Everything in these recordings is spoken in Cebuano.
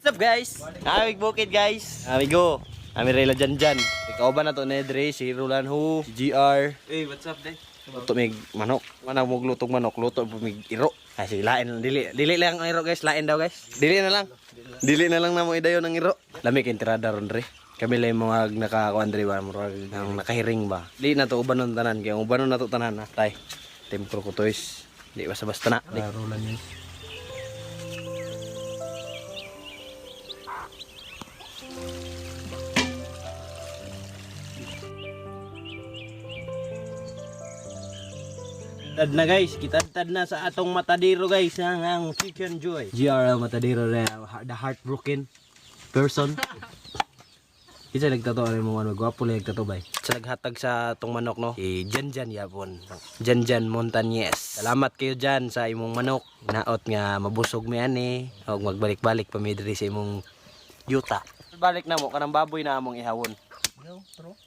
What's up, guys? Amig bukid, guys. Amigo, ami rela dyan dyan. Ikaw ba na to, Nedre, si Roland Hu, si GR. Hey, what's up, day? Luto mig manok. Mana mo glutog manok, luto po mig iro. Ay sige, lain lang dili. Dili lang ang iro, guys, lain daw, guys. Dili na lang. Dili na lang namo idayon ang iro. Lami kay tirada ron re. Kami lang yung mga nakakuan diri ba, murag nang nakahiring ba. Dili na to ubanon tanan kay ang ubanon na to tanan ha. Tay. Team Crocotoys. Di basta-basta na. Di. Roland yun. Tad na, guys, kitad na sa atong matadiro, guys, ang Chicken Joy. GRL Matadiro re, the heartbroken person. Kinsa nagtato ano mo ano, gwapo lang nagtato bay. Sa naghatag sa atong manok, no. Si Janjan yapon. Janjan Montañez. Salamat kayo dyan sa imong manok. Naot nga mabusog mi ani og magbalik-balik pa mi diri sa imong yuta. Balik na mo kanang baboy na among ihawon. Yo, true.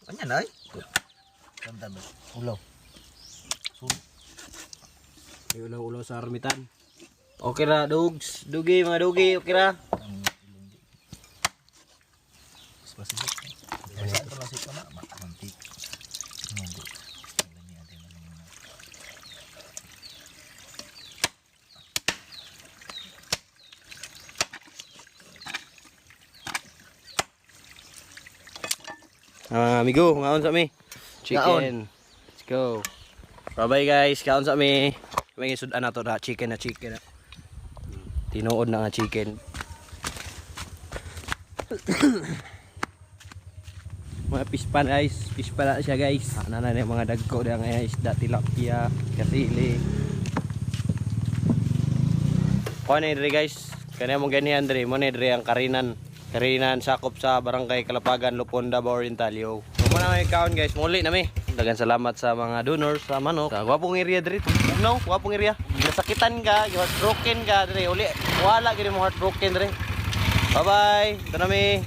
Kanya na ay. Ganda ba? Ulaw. May ulaw-ulaw sa armitan. Okay ra, dogs. Dugi, mga dugi, okay ra. Ang ilong di. Spasibo. Sa ito lang si kana mantik. Nugo. Lami atin na mga. Ah, amigo, ngaon sa mi. Chicken. Let's go. Bye-bye, guys, kaon sa mi. Kami sudan na to na chicken na chicken. Na. Tinuod na nga chicken. Mga fish pan, guys, fish pan na siya, guys. Ana na yung mga dagko na nga isda, tilapia, kasili. Kuha na diri, guys. Kanya mong ganihan diri, mo na diri ang Karinan. Karinan sakop sa Barangay Kalapagan, Lupon, Davao Oriental. Yo. Mo na may kaon, guys, muli na mi. Dagan salamat sa mga donors sa manok. Sa gwapong area diri, no, gwapong area. Nasakitan ka, heartbroken ka diri, uli. Wala gid mo heartbroken diri. Bye bye. Ito na mi.